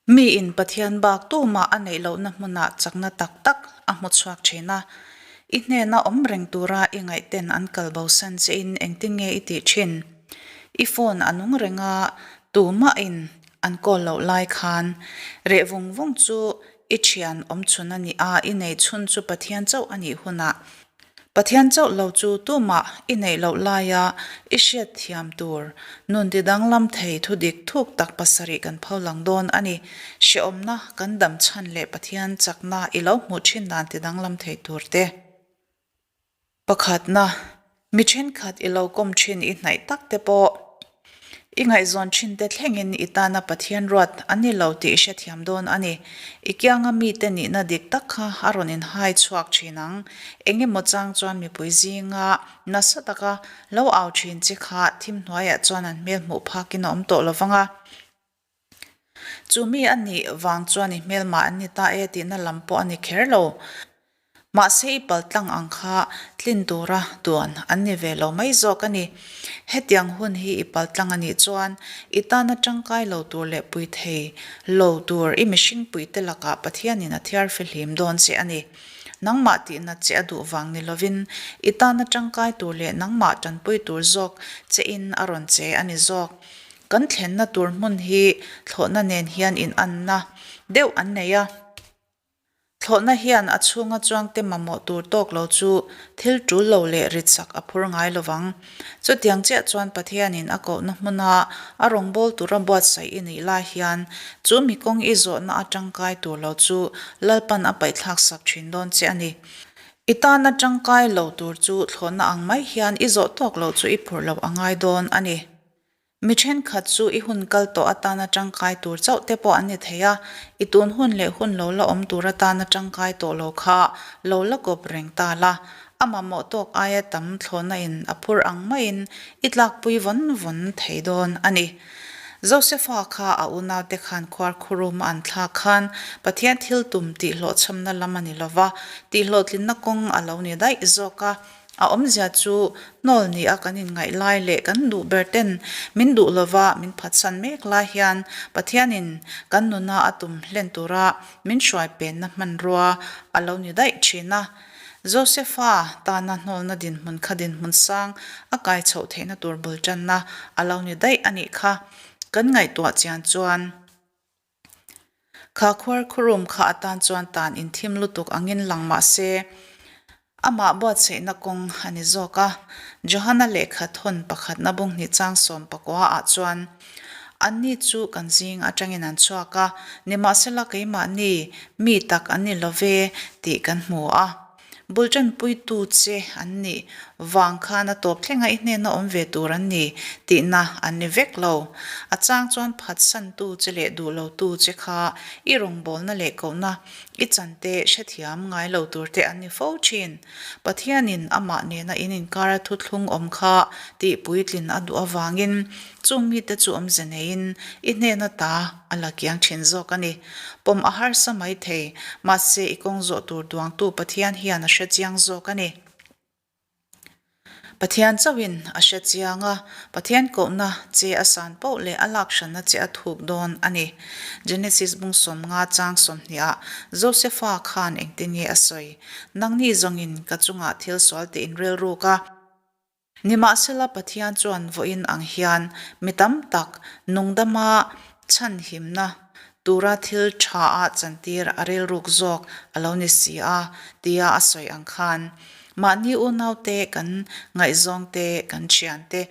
Miin Pathian bak tumah a neih lohna hmunah chakna tak tak a hmu chhuak thin a. I hnena awm reng tura i ngaihten an kal bosan chein engtin nge i tih thin? I phone a nung reng a, tumahin an call loh lai khan reh vung vung chu i thian awm chhun a ni a, i neih chhun chu Pathian chauh a nih hunah Pathian chauh lo chu tumah i neih loh laia i hriat thiam tur nun ti danglam thei thu dik thuk tak pasarih kan pho lang dawn a ni. Hrehawmna kan dam chhan leh Pathian chakna i lo hmuh thin dan ti danglam thei tur te. Pakhatna, mi thenkhat i lo kawm thin i hnaih tak te pawh I ngaihzawn thin te thlengin i tana Pathian ruat a ni lo tih i hrethiam dawn a ni. I kianga mite nihna dik tak kha a rawn inhai chhuak thin ang. Eng emaw chang chuan mipui zinga nasa taka lo au thin chi kha thim hnuaiah chuan an hmel hmuh phakin a awm tawh lo vang a. Chu mi a nih vang chuan i hmelmah an ni ta e tihna lam pawh a ni kher lo. Mahse i paltlang ang kha tlin tura duan an ni ve lo mai zawk a ni. Hetiang hun hi i paltlang a nih chuan i tana tangkai lo tur leh pui thei lo tur i mihring puite lakah Pathianin a thiar fihlim dawn che a ni. Nangmah tihnat che a duh vang ni lovin i tana tangkai tur leh nangmah tanpui tur zawk chein a rawn che a ni zawk. Kan thlenna tur hmun hi thlawhna nen hian inanna deuh an nei a. Thlawhna hian a chhunga chuangte mamawh tur tawk lo chu thil tul lo leh ritsak a phur ngai lo vang. Chutiang chiah chuan Pathianin a kohna hmuna a rawngbâwl tura buatsaih i nih lai hian chu mi kawng i zawhna a tangkai tur lo chu Lalpan a paihthlaksak thin dawn che a ni. I tana tangkai lo tur chu thlawhna ang mai hian i zawh tawk loh chu i phurh loh a ngai dawn a ni. Mi thenkhat chu i hun kal tawh atana tangkai tur chauh te pawh an ni thei a, i tun hun leh hun lo la awm tur atana tangkai tawh lo kha lo la kawp reng ta la. A mamawh tawk aia tam thlawhna in a phur ang maiin i tlakpui vawn vawn thei dawn a ni. Josefa kha a unaute khan khuar khurum a an thlak khan Pathian thil tum tihhlawhchhamna lam a ni lova, tihhlawhtlinna kawng a lo ni daih zawk a. A awmzia chu hnawl ni a kan inngaih lai leh kan duh ber ten min duh lova min phatsan mek lai hian Pathianin kan nuna a tum hlen tura min hruai penna hmanrua a lo ni daih thin a. Josefa tana hnawlna dinhmun kha dinhmun sang a kai chhoh theihna tur bul tanna a lo ni daih a nih kha kan ngaihtuah chian chuan. Kha khuar khurum kha atan chuan tan inthim lutuk angin lang mah se, amah buatsaihna kawng a ni zawk a. Johana lehkha thawn pakhatna bunghnih chang 14 ah chuan, Anni chu kan zing atangin an chhuak a, nimahsela keimahni mi tak an ni lo ve tih kan hmu a. Bul ṭanpuitu che an nih vang khan a tawp thlenga i hnena awm ve tur an ni tihna an ni vek lo. A chang chuan phatsantu che leh duh lotu che kha i rawngbawlna leh kohna i chante hrethiam ngai lo tur te an ni fo ṭhin. Pathianin amah nena in inkara thuthlung awm kha tih puitlin a duh avangin Chung mite chu awmze neiin i hnena ta a la kiang thin zawk a ni. Pawm a harsa mai thei, mahse i kawng zawh tur duangtu Pathian hian a hre chiang zawk a ni. Pathian chauhin a hre chiang a, Pathian kohna che a san poh leh a lak hranna che a thuk dawn a ni. Genesis bung 50 chang 20 ah Josefa khan engtin nge a sawi? Nangni zawngin ka chungah thil sual tih in rilruk a. Nimahsela Pathian chuan vawiin ang hian mi tam tak nungdama chhanhimna tura thil tha a chantir a rilruk zawk a lo ni si a tia a sawi ang khan mahni unaute kan ngaihzawngte kan thiante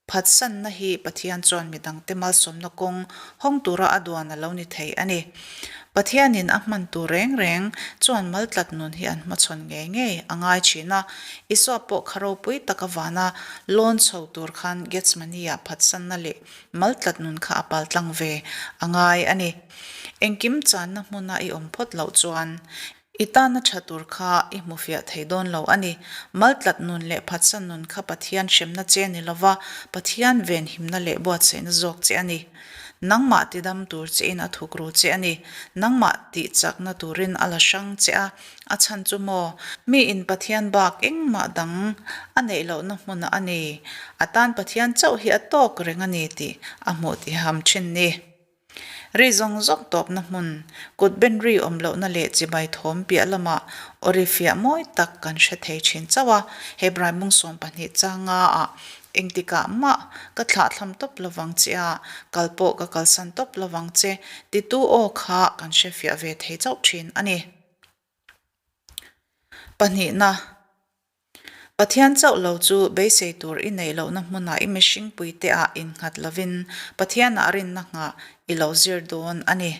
phatsanna hi Pathian chuan midangte malsawmna kawng hawng tura a duan a lo ni thei a ni. Pathianin a hman tur reng reng chuan maltlat nun hi an hmachhawn ngei ngei a ngai thin a. Isua pawh kha ropui taka vana lawn chho tur khan Gethsemane-ah phatsanna leh maltlat nun kha a paltlang ve a ngai a ni. Engkim channa hmuna i awm phawt loh chuan i tana tha tur kha i hmu fiah thei dawn lo a ni. Maltlat nun leh phatsan nun kha Pathian hremna che ni lova Pathian venhimna leh buatsaihna zawk che a ni. Nangmah tidam tur chein a thuk ru che a ni. Nangmah tih chakna turin a la hrang che a, a chhan chu maw? Miin Pathian bak engmah dang a neih lohna hmunah a ni. A tan Pathian chauh hi a tawk reng a ni tih a hmuh tiham thin ni. Ri zawng zawng tawpna hmun, kut ben ri awm lohna leh chibai thawm piah lamah aw ri fiah mawi tak kan hre thei thin chauh a. Hebrai bung 12 changa ah engtikah mah ka thlahthlam tawp lovang che a, kal pawh ka kalsan tawp lovang che titu aw kha kan hre fiah ve thei chauh thin a ni. Pahnihna. Pathian chauh lo chu beisei tur i neih lohna hmunah i mihring puite ah innghat lovin Pathianah rinna nghah i lo zir dawn a ni.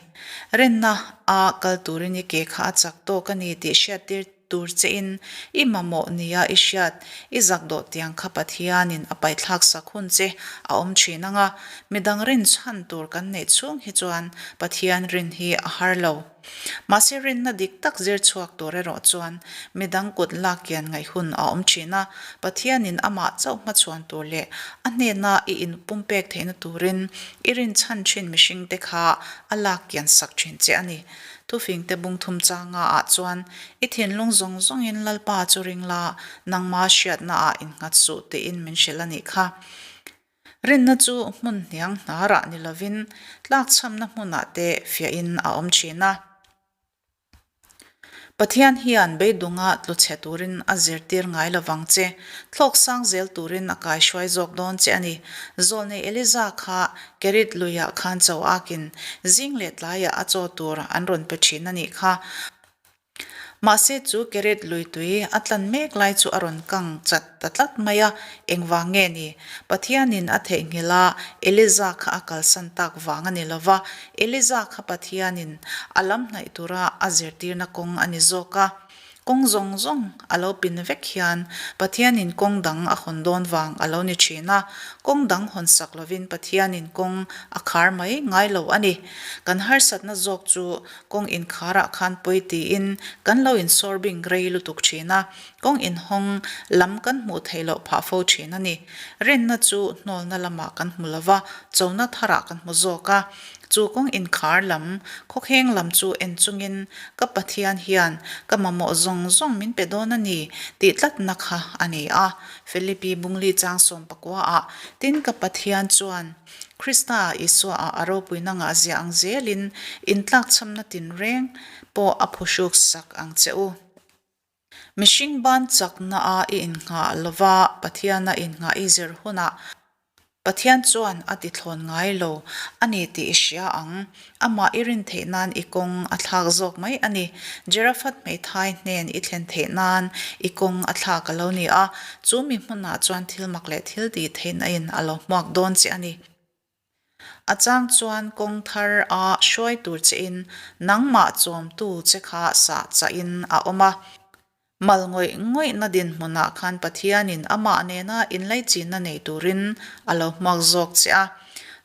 Rinna a kal turin i ke kha a chak tawk a ni tih hriattir tur chein i mamawh nia i hriat i zak dawh tiang kha Pathianin a paihthlak sak hun che a awm thin ang a, midang rin chhan tur kan neih chhung hi chuan Pathian rin hi a har lo. Mahse rinna dik tak zir chhuak tur erawh chuan midang kut lak kian ngaih hun a awm thin a, Pathianin amah chauh hmachhuan tur leh a hnena i inpumpek theihna turin i rinchhan thin mihringte kha a lak kian sak thin che a ni. Thufingte bung thum changa ah chuan i thinlung zawng zawngin Lalpa chu ring la, nangma hriatnaah innghat suh tiin min hrilh a nih kha. Rinna chu hmun hniang hnarah ni lovin tlakchhamna hmunah te fiahin a awm thin a. Pathian hian beidunga tlu chhe turin a zirtir ngai lovang che, thlawk sang zel turin a kaihruai zawk dawn che a ni. Zawlnei Eliza kha Kerit luiah khan cho akin zing leh tlaiah a chaw tur an rawn pe thin a nih kha. Mahse chu Kerit lui tui a tlan mek lai chu a rawn kang chat ta tlat mai a, engvang nge ni? Pathianin a theihnghilh a, Eliza kha a kalsan tak vang a ni lo va, Eliza kha Pathianin a lam hnaih tura a zirtirna kawng a ni zawk a. Kawng zawng zawng a lo pin vek hian Pathianin kawng dang a hawn dawn vang a lo ni thin a, kawng dang hawn sak lovin Pathianin kawng a khar mai ngai lo a ni. Kan harsatna zawk chu Kawng inkharah khan pawi tiin kan lo insawr bing rei lutuk thin a, kawng inhawng lam kan hmuh theih loh phah fo thin a ni. Rinna chu hnawlna lamah kan hmu lo va, chona tharah kan hmu zawk a. Chu kawng inkhar lam, khawkheng lam chu en chungin ka Pathian hian ka mamawh zawng zawng min pe dawn a ni tih tlatna kha a ni a. Philippi Bungli chang 19 ah, Tin ka Pathian chuan, Krista Isuaah a ropuina ngah zia ang zelin intlakchhamna tinreng pawh a phuhruk sak ang che u. Mihring ban chakna-a i innghah lova Pathiana innghah i zir hunah Pathian chuan a tithlawn ngai lo a ni tih i hria ang. Amah i rin theih nan i kawng a thlak zawk mai a ni. Jerafat hmeithai hnen i thlen theih nan i kawng a thlak a lo ni a, chu mi hmunah chuan thil mak leh thil tih theihna in a lo hmuak dawn che a ni. A chang chuan kawng thar a hruai tur che in nangmah chawmtu che kha sah chah in a awm a. Mal ngawih ngawihna dinhmunah khan Pathianin amah nena inlaichinna nei turin a lo hmuak zawk che a.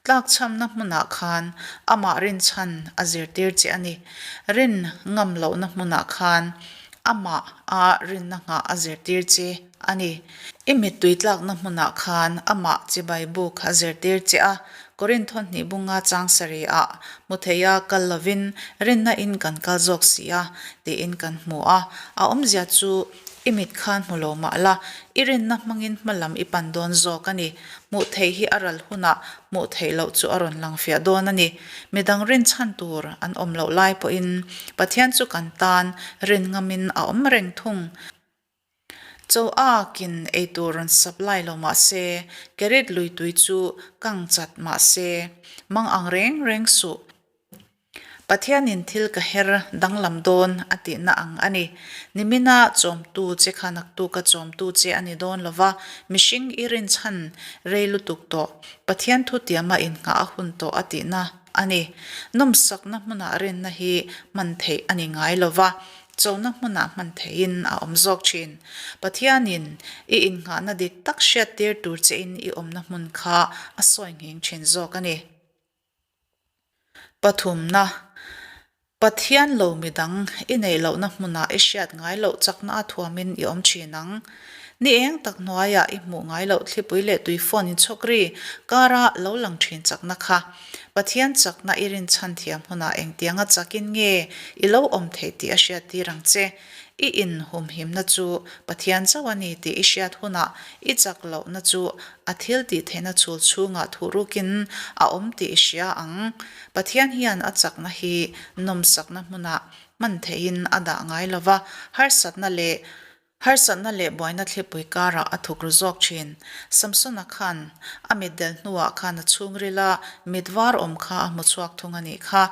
Tlakchhamna hmunah khan amah rinchhan a zirtir che a ni. Rin ngam lohna hmunah khan amah a rinna nghah a zirtir che a ni. I mittui tlakna hmunah khan amah chibai buk a zirtir che a. Korinth hnih bunga chang sarihah hmu theia kal lovin rinna in kan kal zawk si a, tiin kan hmu a. A awmzia chu i mit khan hmu lo mah la, i rinna hmangin hma lam i pan dawn zawk a ni. Hmuh theih hi a ral hunah hmuh theih loh chu a rawn lang fiah dawn a ni. Midang rinchhan tur an awm loh lai pawhin Pathian chu kan tan rin ngamin a awm reng thung. Chaw akin eitur rawn supply lo mah se, Kerit lui tui chu kang chat mah se, mang ang reng reng suh. Pathianin thil ka her danglam dawn a tihna ang a ni. Nimina chawmtu che kha naktuka chawmtu che a ni dawn lo va, mihring i rinchhan rei lutuk tawh, Pathian thutiama innghah a hun tawh a tihna a ni. Nawmsakna hmunah rinna hi hman theih a ni ngai lo va, Chona hmunah hman theihin a awm zawk thin. Pathianin i innghahna dik tak hriattir tur chein i awmna hmun kha a sawi nghing thin zawk a ni. Pathumna, Pathian lo midang i neih lohna hmunah i hriat ngai loh chakna a thuamin i awm thin ang. Ni eng tak hnuaiah i hmuh ngai loh thlipui leh tuifawn inchhawk ri kara lo lang thin chakna kha. Pathian chakna i rinchhan thiam hunah engtianga chakin nge i lo awm theih tih a hriattir ang che. I inhumhimna chu Pathian chauh a ni tih i hriat hunah i chak lohna chu a thil tih theihna chhul chhungah thuhrukin a awm tih i hria ang. Pathian hian a chakna hi nawmsakna hmunah hman theihin a dah ngai lo va, harsatna leh Harsatna leh buaina thlipui karah a thuk ru zawk thin. Samsona khan a mitdel hnuah khan a chhungrila mit var awm kha a hmu chhuak thung a nih kha.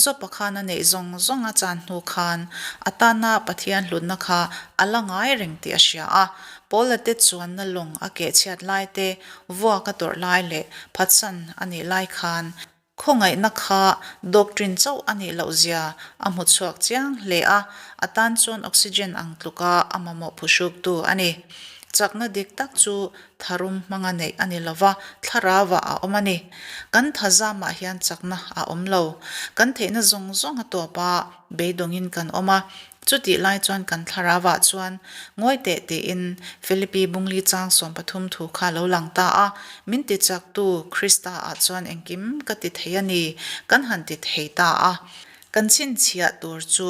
Jopa khan a neih zawng zawng a chan hnu khan a tana Pathian hlutna kha a la ngai reng tih a hria a. Paula te chuanna lawng a kehchhiat lai te, vuak a tawrh lai leh phatsan a nih lai khan Khawngaihna kha doctrine chauh a nih loh zia a hmu chhuak chiang hle a, a tan chuan oxygen ang tluka a mamawh phuhruktu a ni. Chakna dik tak chu tharum hmanga neih a ni lova, thlarauah a awm a ni. Kan thazamah hian chakna a awm lo. Kan theihna zawng zawng a tawp a, beidawngin kan awm a, Chutih lai chuan kan thlarauah chuan ngawi teh tiin Philippi bungli chang 13 thu kha lo lang ta a, min ti chaktu Krista ah chuan engkim ka ti thei a ni, kan han ti thei ta a. Kan chhinchhiah tur chu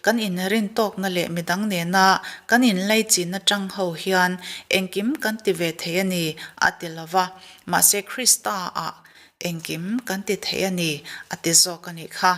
kan inrin tawkna leh midang nena kan inlaichinna tang ho hian engkim kan ti ve thei a ni a ti lova, mahse Krista ah Engkim kan ti thei a ni, a ti zawk a nih kha.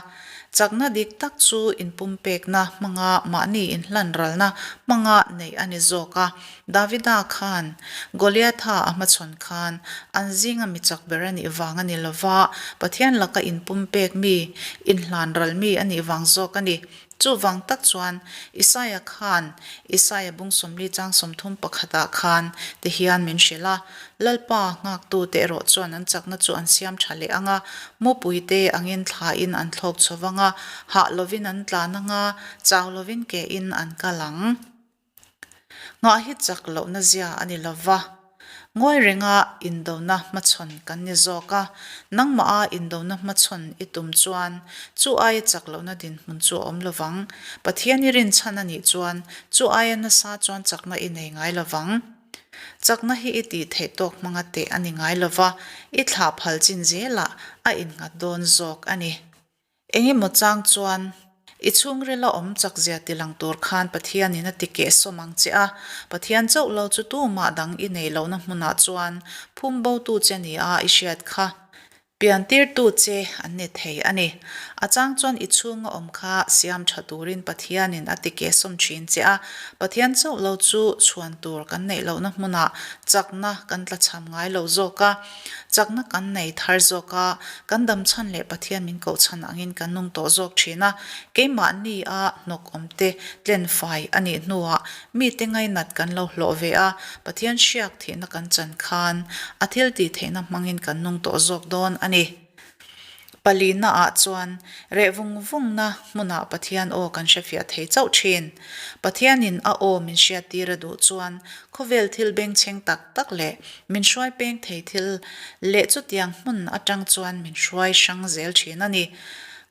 Chakna dik tak chu inpumpekna hmanga mahni inhlan ralna hmanga neih a ni zawk a. Davida khan Goliatha a hmachhawn khan an zinga mi chak ber a nih vang a ni lova, Pathian laka inpumpek mi, inhlan ral mi a nih vang zawk a ni. Chuvang tak chuan Isaia khan Isaia bung 40 chang 30 pakhatah khan ti hian min hrilh a, Lalpa nghaktute erawh chuan an chakna chu an siam tha leh ang a, mupuite angin thlain an thlawk chho vang a, hah lovin an tlan ang a, chau lovin kein an kal ang. Nghah hi chak lohna zia a ni lo va, ngawi renga indona hmachhawn kan ni zawk a, nangmaha indona hmachhawn i tum chuan chu aia chak lohna dinhmun chu a awm lo vang. Pathian i rinchhan a nih chuan chu aia nasa chuan chakna i nei ngai lo vang. Chakna hi i tih theih tawk hmanga teh a ni ngai lo va, i thlah phal chin zelah a innghat dawn zawk a ni. Engemaw chang chuan i chhungrila awm chakzia tilang tur khan Pathianin a ti kehsawm ang che a, Pathian chauh lo chu tumah dang i nei lohna hmunah chuan phum botu che nia i hriat kha piantirtu che an ni thei a ni. A chang chuan i chhunga awm kha siam tha turin Pathianin a ti kehsawm thin che a, Pathian chauh lo chu chhuan tur kan neih lohna hmunah chakna kan tlachham ngai lo zawk a. Chakna kan nei thar zawk a, kan dam chhan leh Pathian min koh chhan angin kan nung tawh zawk thin a. Keimahni a hnawk awm te tlen fai a nih hnuah mite ngainat kan lo hlawh ve a, Pathian hriak thihna kan chan khan a thil tih theihna hmangin kan nung tawh zawk dawn a ni. Palina ah chuan reh vung vungna hmunah Pathian aw kan hrefiah thei chauh thin. Pathianin a aw min hriattir a duh chuan khawvel thil bengchheng tak tak leh min hruai peng thei thil leh chutiang hmun atang chuan min hruai hrang zel thin a ni.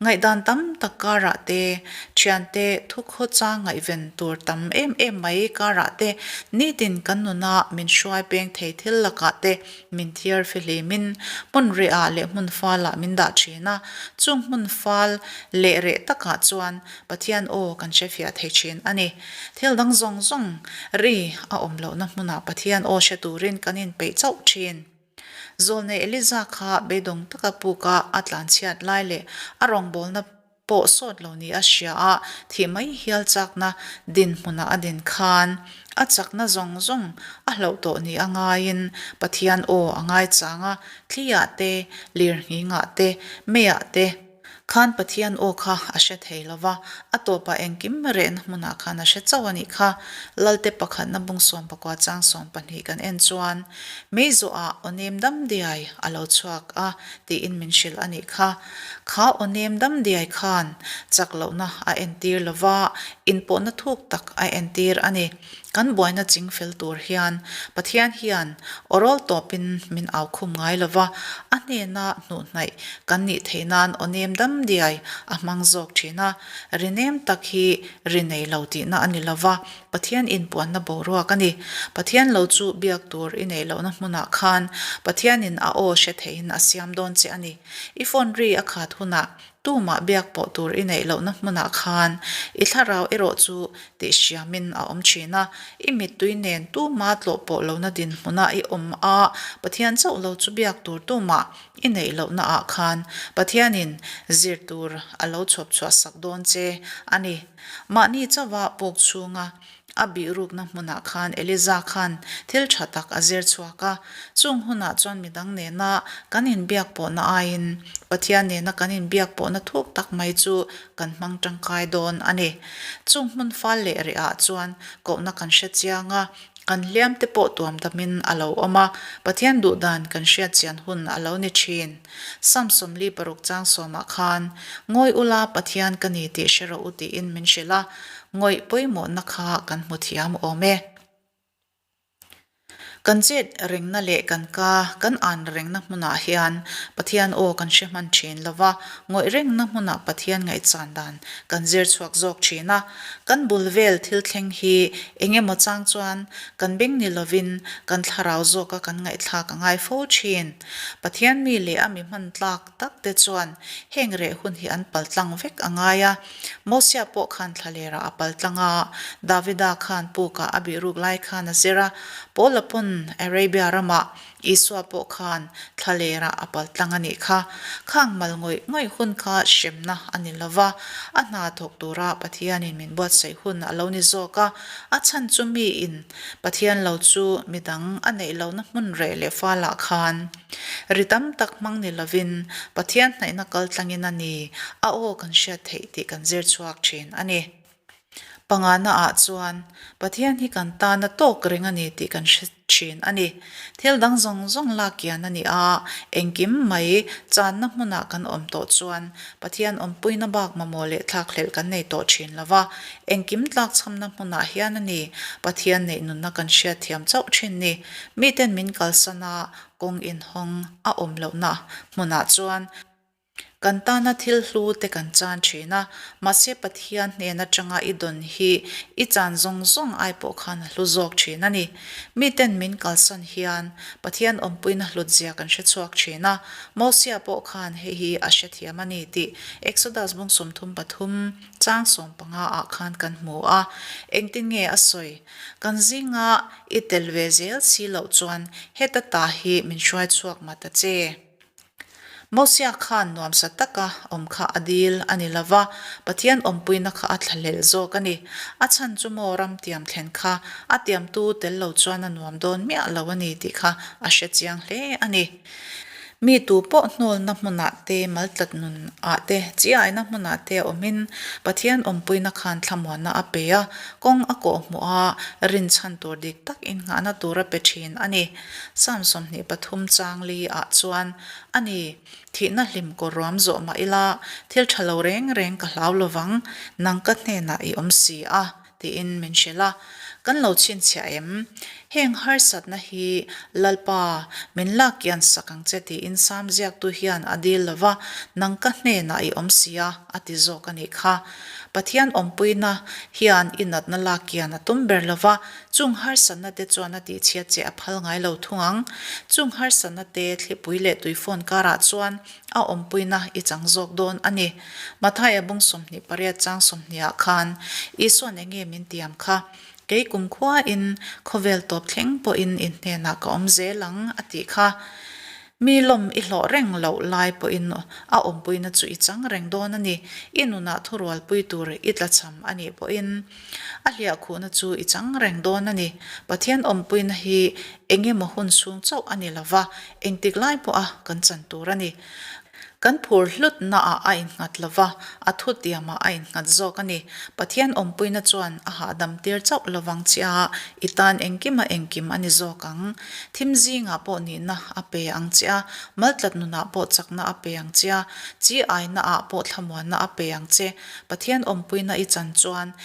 Ngaihdan tam tak karah te, thiante thukhaw chang ngaihven tur tam em em mai karah te, nitin kan nuna min hruai peng thei thil lakah te Min thiar fihlimin hmun rehah leh hmun falah min dah thin a, chung hmun fal leh reh takah chuan Pathian aw kan hrefiah thei thin a ni. Thil dang zawng zawng ri a awm lohna hmunah Pathian aw hre turin kan inpeih chauh thin. Zawlnei Eliza kha beidawng taka puka a tlanchhiat lai leh a rawngbawlna pawh sawt lo ni a hria a, thih mai hial chakna dinhmunah a din khan a chakna zawng zawng a hloh tawh ni a ngaiin Pathian aw a ngaichang a, thliah te, lirnghingah te, meiah te khan Pathian aw kha a hre thei lo va, a tawpah engkim rehna hmunah khan a hre chauh a nih kha. Lalte pakhatna bung 19 chang 12 kan en chuan mei zawhah aw nem dam diai a lo chhuak a tiin min hrilh a nih kha. Kha aw nem dam diai khan chak lohna a entir lo va, inpawhna thuk tak a entir a ni. Kan buaina ching fel tur hian Pathian hian awrawl tawpin min au khum ngai lo va, a hnena hnuhhnaih kan nih theih nan aw nem dam diai a hmang zawk thin a. Ri nem tak hi ri nei lo tihna a ni lo va, Pathian inpuanna boruak a ni. Pathian lo chu biak tur i neih lohna hmunah khan Pathianin a aw hre theihin a siam dawn che a ni. I phone ri a khat hunah tumah biak pawh tur i neih lohna hmunah khan i thlarau erawh chu tihhriamin a awm thin a. I mittui nen tuma tlawh pawh lohna dinhmunah i awm a, Pathian chauh lo chu biak tur tumah i neih lohna ah khan Pathianin zir tur a lo chhawp chhuah sak dawn che a ni. Mahni chauha puk chhunga a bihrukna hmunah khan Eliza khan thil tha tak a zir chhuak a. Chung hunah chuan midang nena kan inbiak pawhna aiin Pathian nena kan inbiak pawhna thuk tak mai chu kan hmang tangkai dawn a ni. Chung hmun fal leh rehah chuan kohna kan hre chiang a, kan hliam te pawh tuam damin a lo awm a, Pathian duh dan kan hriat chian hun a lo ni thin. Sam 46 chang sawmah khan, Ngawi ula Pathian ka ni tih hre rawh u tiin min hrilh a, ngawih pawimawhna kha kan hmu thiam awm e. Kan chet rengna leh kan ka kan an rengna hmunah hian Pathian aw kan hre hman thin lo va, ngawih rengna hmunah Pathian ngaihchan dan kan zir chhuak zawk thin a. Kan bul vel thil thleng hi eng emaw chang chuan kan beng ni lovin kan thlarau zawka kan ngaihthlak a ngai fo thin. Pathian mi leh a mi hman tlak tak te chuan heng reh hun hi an pal tlang vek a ngai a. Mosia pawh khan thlalerah a pal tlang a, Davida khan pukah a bihruk lai khan a zir a, Paula pawn Arabia ramah Isua pawh khan thlalerah a pal tlang a nih kha. Khang mal ngawih ngawih hun kha hremna a ni lo va, a hna thawk tura Pathianin min buatsaih hun a lo ni zawk a, a chhan chu miin Pathian lo chu midang a neih lohna hmun reh leh falah khan ri tam tak hmang ni lovin Pathian hnaihna kal tlangin a ni a aw kan hriat theih tih kan zir chhuak thin a ni. Pangana ah chuan Pathian hi kan tana tawk reng a ni tih kan hre thin a ni. Thil dang zawng zawng lak kian a ni a, engkim mai channa hmunah kan awm tawh chuan Pathian awmpuina bak mamawh leh thlakhlelh kan nei tawh thin lo va, engkim tlakchhamna hmunah hian a ni Pathian neih nunna kan hriatthiam chauh thin ni. Miten min kalsan a, kawng inhawng a awm lohna hmunah chuan Kan tana thil hlu te kan chan thin a, mahse Pathian hnen atanga i dawn hi i chan zawng zawng ai pawh khan a hlu zawk thin a ni. Miten min kalsan hian Pathian awmpuina hlut zia kan hre chhuak thin a, Mosia pawh khan hei hi a hrethiam a ni tih Exodus bung 33 chang 15 ah khan kan hmu a. Engtin nge a sawi? Kan zinga i tel ve zel si loh chuan heta ta hi min hruai chhuak mah ta che. Mosia khan nuamsa taka awm kha a dil a ni lo va, Pathian awmpuina kha a thlahlel zawk a ni. A chhan chu maw ram tiam thlen kha a tiamtu tel lo chuan a nuam dawn miah lo a ni tih kha a hre chiang hle a ni. Mi tu pawh hnawlna hmunah te, maltlat nun ah te, chiaina hmunah te awmin Pathian awmpuina khan thlamuanna a pe a, kawng a kawh hmuh a, rinchhan tur dik tak innghahna tur a pe thin a ni. Psalm 23 chang li ah chuan, A ni, thihna hlim kawr ruam zawh mah ila, thil tha lo reng reng ka hlau lovang, nang ka hnenah i awm si a, tiin min hrilh a. Kan lo chhinchhiah em? Heng harsatna hi Lalpa, min lak kian sak ang che tiin Psalm ziaktu hian a dil lo va, nang ka hnenah i awm si a, a ti zawk a nih kha. Pathian awmpuina hian i natna lak kian a tum ber lo va, Chung harsatna te chuan a tihchhiat che a phal ngai lo thung ang. Chung harsatna te thlipui leh tuifawn karah chuan a awmpuina i chang zawk dawn a ni. Mathaia bung 28 chang 20 ah khan Isua'n enge min tiam kha? Kei kumkhuain khawvel tawp thleng pawhin in hnenah ka awm zel ang a tih kha. Mi lawm i hlawh reng loh lai pawhin a awmpuina chu i chang reng dawn a ni. I nunah thurualpui tur i tlachham a nih pawhin a hliahkhuhna chu i chang reng dawn a ni. Pathian awmpuina hi eng emaw hun chhung chauh a ni lo va, engtik lai pawha kan chan tur a ni. Kan phur hlutnaah a innghat lo va, a thutiamah a innghat zawk a ni. Pathian awmpuina chuan a hahdam tir chauh lovang che a, i tan engkima engkim a ni zawk ang. Thim zingah pawh nihna a pe ang che a, maltlat nunah pawh chakna a pe ang che a, chi ainaah pawh thlamuanna a pe ang che. Pathian awmpuina i chan chuan.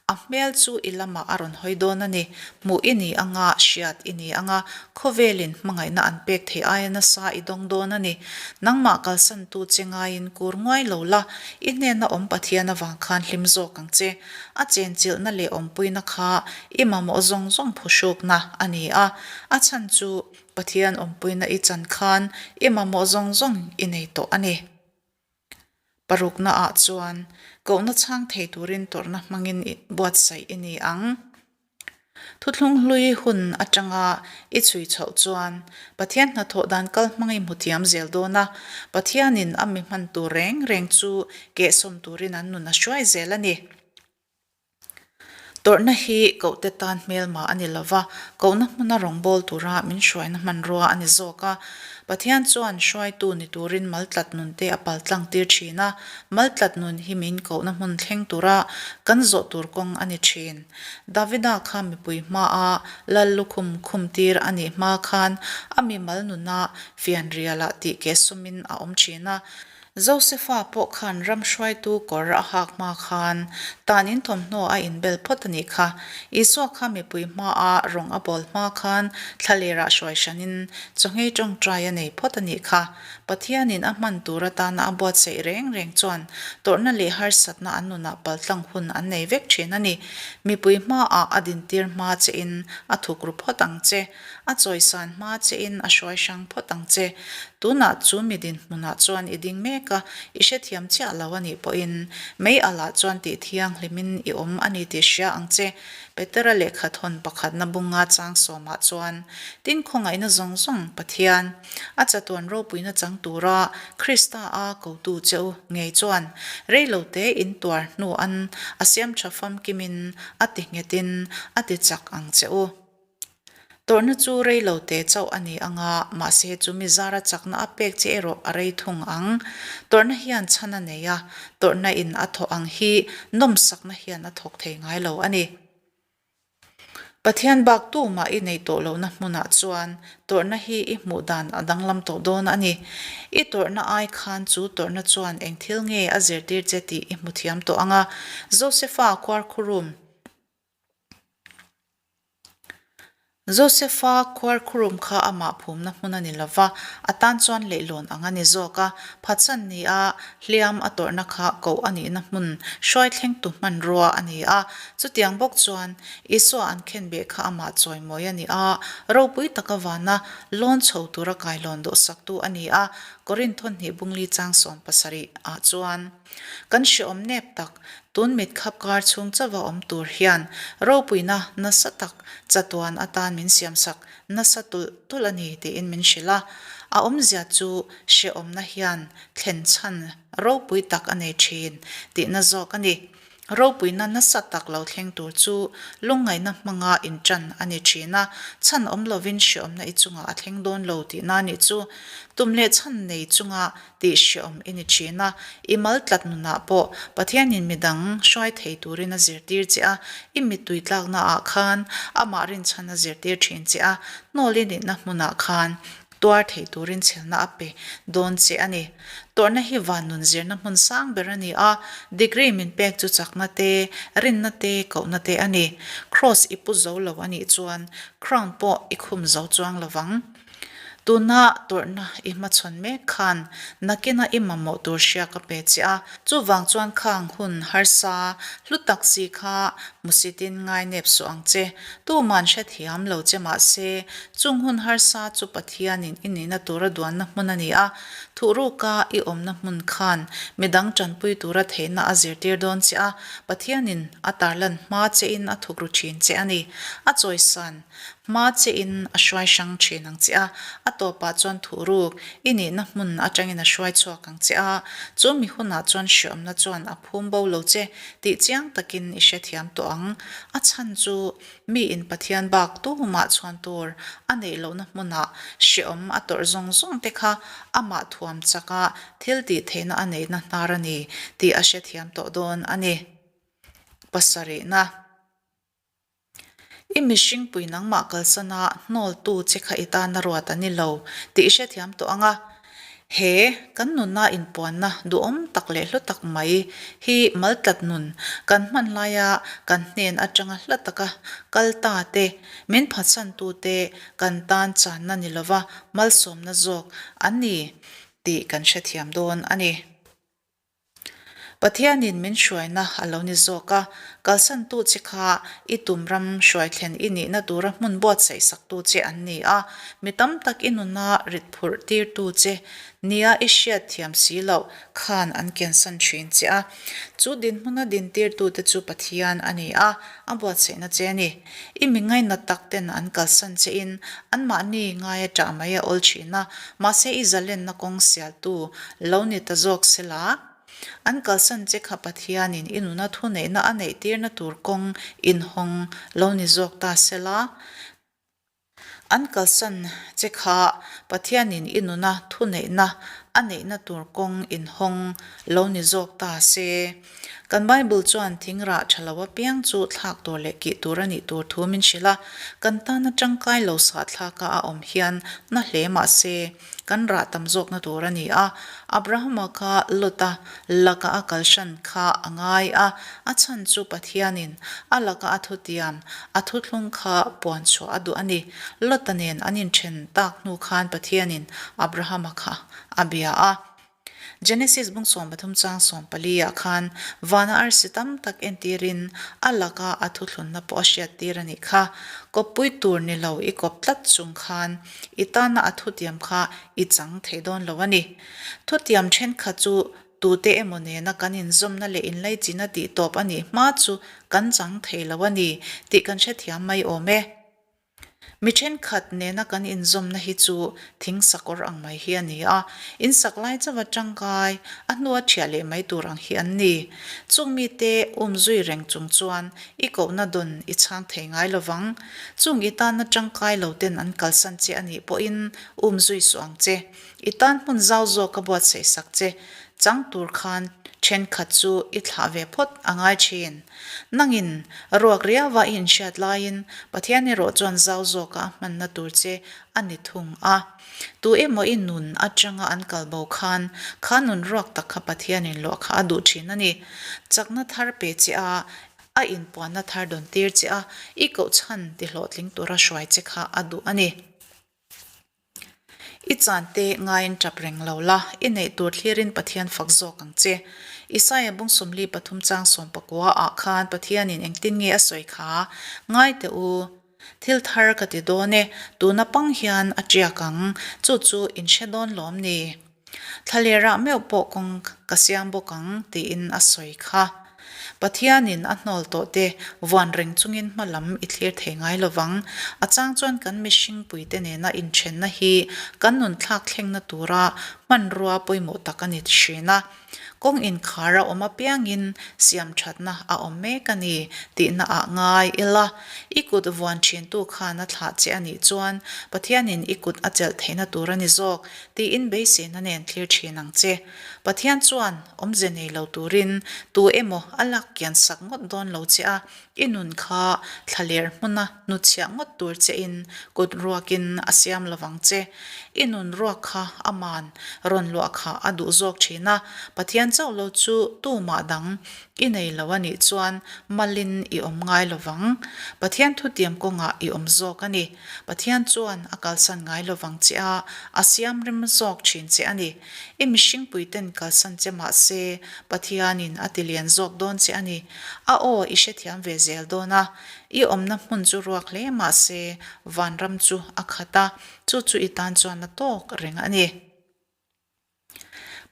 A hmel chu i lamah a rawn hawi dawn a ni. Hmuh i ni anga, hriat i ni anga, khawvelin hmangaihna an pek theih aia nasa i dawng dawn a ni. Nangmah kalsantu che ngaiin kur nguai lo la, i hnena awm Pathian avang khan hlim zawk ang che. A chenchilhna leh awmpuina kha i mamawh zawng zawng phuhrukna a ni a, a chhan chu Pathian awmpuina i chan khan i mamawh zawng zawng i nei tawh a ni. Parukna ah chuan kohna chhang thei turin tawrhna hmangin buatsaih i ni ang. Thuthlung hlui hun atanga i chhui chhoh chuan Pathian hnathawh dan kal hmang i hmu thiam zel dawn a, Pathianin a mi hman tur reng reng chu kehsawm turin an nun a hruai zel a ni. Tawrhna hi kohte tan hmelma a ni lova, kohna hmuna rawngbâwl tura min hruaina hmanrua a ni zawk a. Pathian chuan hruaitu ni turin maltlat nunte a paltlang tir thin a, maltlat nun hi min kohna hmun thleng tura kan zawh tur kawng a ni thin. Davida kha mipui hmaa lal lukhum khum tir a nih hma khan a mimal nuna fianrialah tih kehsawmin a awm thin a. Josefa pawh khan ram hruaitu kawr a hak hma khan tan in thawmhnaw a inbel phawt a nih kha. Isua kha mipui hmaa rawng a bawl hma khan thlalerah hruai hranin chawngei tawngtai a nei phawt a nih kha. Pathianin a hman tur atana a buatsaih reng reng chuan tawrhna leh harsatna an nunah paltlang hun an nei vek thin a ni. Mipui hmaah a dintir hma chein a thuk ru phawt ang che. A chawisan hma chein a hruai hrang phawt ang che. Tunah chu mi dinhmunah chuan i ding mek a, i hrethiam chiah lo a nih pawhin mei alah chuan tih thianghlimin i awm a ni tih hria ang che. Petera lehkha thawn pakhatna bunga chang sawmah chuan, Tin khawngaihna zawng zawng Pathian, a chatuan ropuina chang tura Krista a kotu che u ngei chuan reilote in tuar hnuan a siam tha famkimin a ti nghetin a ti chak ang che u. Tawrhna chu rei lo te chauh a ni ang a, mahse chumi zara chakna a pek che erawh a rei thung ang. Tawrhna hian chhan a nei a, tawrhna in a thawh ang hi nawmsakna hian a thawk thei ngai lo a ni. Pathian bak tumah i nei tawh lohna hmunah chuan tawrhna hi i hmuh dan a danglam tawh dawn a ni. I tawrhna ai khan chu tawrhna chuan eng thil nge a zirtir che tih i hmu thiam tawh ang a. Josefa khuarkhurum. Josefa khuarkhurum kha amah phumna hmun a ni lo va, a tan chuan leihlawn ang a ni zawk a. Phatsan nia hliam a tawrhna kha koh a nihna hmun hruai thlengtu hmanrua a ni a. Chutiang bawk chuan Isua an khenbeh kha amah chawimawi a ni a, ropui taka vana lawn chho tura kailawn dawhsaktu a ni a, Korinth hnih bungli chang 70 ah chuan. Kan hreawm nep tak, tun mit khap kar chhung chauha awm tur hian ropuina nasa tak chatuan atan min siamsak nasa tulh tulh a ni tiin min hrilh a. A awmzia chu hreawmna hian thlen chhan ropui tak a nei thin tihna zawk a ni. Ropuina nasa tak lo thleng tur chu lungngaihna hmanga inṭan a ni ṭhin a, chhan awm lovin hreawmna i chungah a thleng dawn lo tihna nih chu tum leh chhan nei chunga tih hreawm i ni ṭhin a. I mal tlat nunah pawh Pathianin midang hruai thei turin a zirtir che a, i mittui tlaknaah khan amah rinchhan a zirtir ṭhin che a, hnawl i nihna hmunah khan Tuar thei turin chhelna a pe dawn che a ni. Tawrhna hi van nun zirna hmun sang ber a ni a, degree min pek chu chakna te, rinna te, kohna te a ni. Cross i pu zo lo a nih chuan crown pawh i khum zo chuang lo vang. Tuna tawrhna i hmachhawn mek khan nakina i mamawh tur hria ka pe che a, chuvang chuan khang hun harsa hlu tak si kha hmusitin ngainep suh ang che. Tuman hrethiam lo che mahse, Chung hun harsa chu Pathianin i nihna tura duanna hmun a ni a, thuhruka i awmna hmun khan midang tanpui tura theihna a zirtir dawn che a, Pathianin a tarlan hma chein a thukru thin che a ni. A chawisan hma chein a hruai hrang thin ang che a, a tawpah chuan thuhruk i nihna hmun atangin a hruai chhuak ang che a, chu mi hunah chuan hriawmna chuan a phum bo lo che tih chiang takin i hrethiam tawh ang. A chhan chu Mi in Pathian bak tumah chhuan tur a neih lohna hmunah hreawm a tawrh zawng zawng te kha amah thuam chaka thil tih theihna a neihna hnar a ni tih a hrethiam tawh dawn a ni. Pasarihna. I mihringpui nangmah kalsana hnawltu che kha i tana ruat a ni lo tih i hrethiam tawh ang a. He kan nuna inpuanna duhawm tak leh hlu tak mai hi maltlat nun kan hman laia kan hnen atanga hla taka kal ta te, min phatsantute kan tan channa ni lova malsawmna zawk an ni tih kan hrethiam dawn a ni. Pathianin min hruaina a lo ni zawk a, kalsantu che kha i tum ram hruai thlen i nihna tura hmun buatsaih saktu che an ni a, mi tam tak i nuna rit phurh tirtu che nia i hriat thiam si loh khan an kiansan thin che a. Chu dinhmuna dintirtute chu Pathian a ni a, a buatsaihna che a ni. I mi ngainat tak ten an kalsan che in anmahni ngaia ṭah mai a awl thin a, mahse i zalenna kawng sialtu lo ni ta zawk se la. An kalsan che kha Pathianin i nuna thuneihna a neihtirna tur kawng inhawng lo ni zawk ta se la. An kalsan che kha Pathianin i nuna thuneihna a neihna tur kawng inhawng lo ni zawk ta se. Kan Bible chuan thing rah tha lo apiang chu thlak tur leh kih tur a nih tur thu min hrilh a, kan tana tangkai lo sah thlaka a awm hian na hle mah se kan rah tam zawkna tur a ni a. Abrahama kha Lota laka a kalhran kha a ngai a, a chhan chu Pathianin a laka a thutiam, a thuthlung kha puan chhuah a duh a ni. Lota nen an inthen tak hnu khan Pathianin Abrahama kha a bia a. Genesis bung 13 chang 14 ah khan vana arsi tam tak entirin a laka a thuthlunna pawh a hriattir a nih kha. Kawppui tur ni lo i kawp tlat chung khan i tana a thutiam kha i chang thei dawn lo a ni. Thutiam thenkhat chu tute emaw nena kan inzawmna leh inlaichinna tih tawp a nih hma chu kan chang thei lo a ni tih kan hrethiam mai awm e. Mi thenkhat nena kan inzawmna hi chu thing sakawr ang mai hi a ni a, in sak lai chauha tangkai, a hnua thiah leh mai tur ang hi an ni. Chung mite um zui reng chung chuan i kohna dawn i chhang thei ngai lo vang. Chung i tanna tangkai lo ten an kalsan che a nih pawhin um zui suh ang che. I tan hmun zau zawk a buatsaih sak che chang tur khan thenkhat chu i thlah ve phawt a ngai thin. Nangin ruak riauva i inhriat laiin Pathian erawh chuan zau zawka a hmanna tur che a ni thung a. Tu emaw i nun atanga an kal bo khan kha nun ruak tak kha Pathianin luah kha a duh thin a ni. Chakna thar pe che a, a inpuanna thar dawn tir che a, i kohchhan tihlawhtling tura hruai che kha a duh a ni. I chante ngaiin tap reng lo la, i neih tur thlirin Pathian fak zawk ang che. Isaia bung 43 chang 19 ah khan Pathianin engtin nge a sawi kha? Ngai teh u, thil thar ka ti dawn e, tuna pang hian a tiak ang, chu chu in hre dawn lawm ni? Thlalerah meuh pawh kawng ka siam bawk ang tiin a sawi kha. Pathianin a hnawl tawh te vuan reng chungin hma lam i thlir thei ngai lo vang. A chang chuan kan mihring puite nena inthenna hi kan nun thlak thlengna tura hmanrua pawimawh tak a ni thin a. Kawng inkhar a awm apiangin siam thatna a awm mek a ni tihna ah ngai ila. I kut vuan thintu khan a thlah che a nih chuan Pathianin i kut a chelh theihna tur a ni zawk tiin beiseina nen thlir thin ang che. Pathian chuan awmze nei lo turin tu emaw a lak kian sak ngawt dawn lo che a, i nun kha thlaler hmuna hnuchhiah ngawt tur chein kut ruakin a siam lo vang che. I nun ruak kha aman rawn luah kha a duh zawk thin a, Pathian chauh lo chu tumah dang I nei lo a nih chuan malin i awm ngai lo vang. Pathian thutiam kawngah i awm zawk a ni. Pathian chuan a kalsan ngai lo vang che a, a siam rem zawk thin che a ni. I mihringpuiten kalsan che mah se, Pathianin a ti lian zawk dawn che a ni. A aw i hrethiam ve zel dawn a. I awmna hmun chu ruak hle mah se, vanram chu a khat a, chu chu i tan chuan a tawk reng a ni.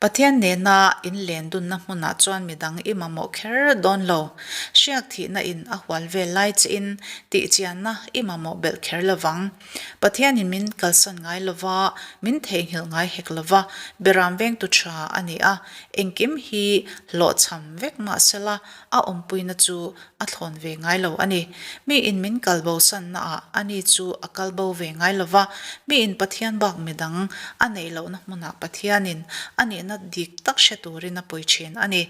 Pathian nena inlen dunna hmunah chuan midang i mamawh kher dawn lo. Hriak thihna in a hual vel lai chiin tihchianna i mamawh belh kher lo vang. Pathianin min kalsan ngai lo va, min theihnghilh ngai hek lo va, beram vengtu tha a ni a, engkim hi hlawhchham vek mahsela a awmpuina chu a thlawn ve ngai lo a ni. Miin min kal bo sannaah ani chu a kal bo ve ngai lo va, miin Pathian bak midang a neih lohna hmunah Pathianin a nihna. nihna dik tak hre turin a pui thin a ni.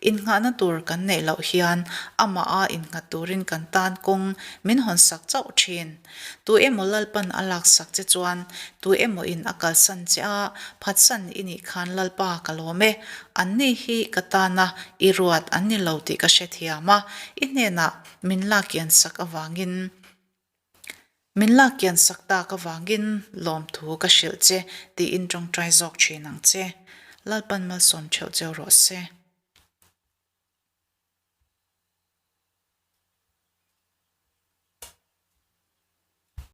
Innghahna tur kan neih loh hian amaha innghat turin kan tan kawng min hawnsak chauh thin. Tu emaw Lalpan a laksak che chuan tu emaw in a kalsan che a, phatsan i nih khan Lalpa ka lawm e, anni hi ka tana i ruat an ni lo tih ka hrethiam a, i hnenah min lakiansak avangin Min lak kian sak tak avangin lawmthu ka hrilh che tiin tawngtai zawk thin ang che. Lalpan malsawm theuh cheu rawh se.